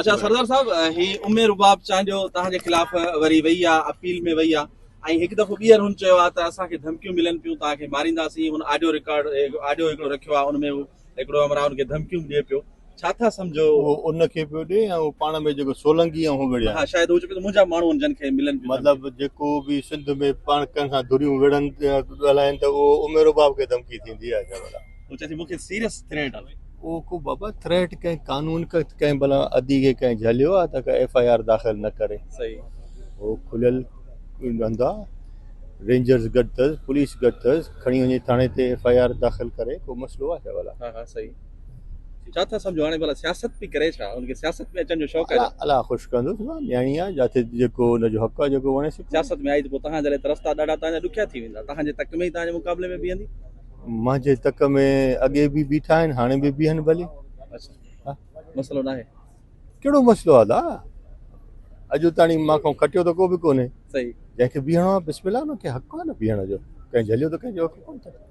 اچا سردار صاحب هي ام رباب چانڊيو توهان جي خلاف وري وئي آ اپيل ۾ وئي آ ۽ هڪ دفعو ٻيهر هن چيو آ ته اسان کي ڌمڪيون ملن پيون توهان کي مارينداسين هن آڊيو رڪارڊ آڊيو هڪڙو رکيو آ ان ۾ هو هڪڙو همراهه ان کي ڌمڪيون به ڏئي پيو ڇا ٿا سمجهو؟ اهو ان کي پيو ڏي ۽ اهو پاڻ ۾ جيڪو سولنگي ۽ هو وڙهيا ها شايد هو چئي پيو ته منهنجا ماڻهو آهن جن کي ملن پيون مطلب جيڪو به سنڌ ۾ پاڻ ڪنهن سان ڌريون وڙهن ڳالهائن ته اهو ام رباب کي ڌمڪي ٿيندي آهي ڇا ڀلا؟ هو چئي ٿي مون کي سيريس ٿريٽ آهي. اهو ڪو بابا ٿريٽ ڪنهن قانون ڪنهن ڀلا ادي کي ڪنهن جهليو آهي ته ڪا ايف I R داخل نه ڪري. صحيح. هو کليل هنڌ آهي رينجرز گڏ اٿس پوليس گڏ اٿس کڻي وڃي ٿاڻي تي ايف I R داخل ڪري ڪو مسئلو آهي ڇا ڀلا. ها ها صحيح. ڇا ٿا سمجهو هاڻي ڀلا سياست پئي ڪري ڇا ان کي سياست ۾ اچڻ جو شوق آهي ڇا؟ الله خوش ڪندس نياڻي آهي جاٿي جيڪو ان جو حق آهي جيڪو وڻيس. سياست ۾ آئي ته پوء توهان جا لاء ته رستا ڏاڍا توهان جا ڏکيا ٿي ويندا توهان جي تڪ ۾ ئي توهان جي مقابلي ۾ بيهندي. منهنجي تڪ ۾ اڳي به بيٺا آهن هاڻي به بيهن ڀلي. اڇا مسئلو ناهي. ڪهڙو مسئلو آهي ادا اڄ تاڻي مان کان کٽيو ته ڪو به ڪونهي. صحيح. جنهن کي بيهڻو آهي بسم الله ان کي حق آهي نه بيهڻ جو ڪنهن جهليو ته ڪنهن جو حق ڪونه اٿس.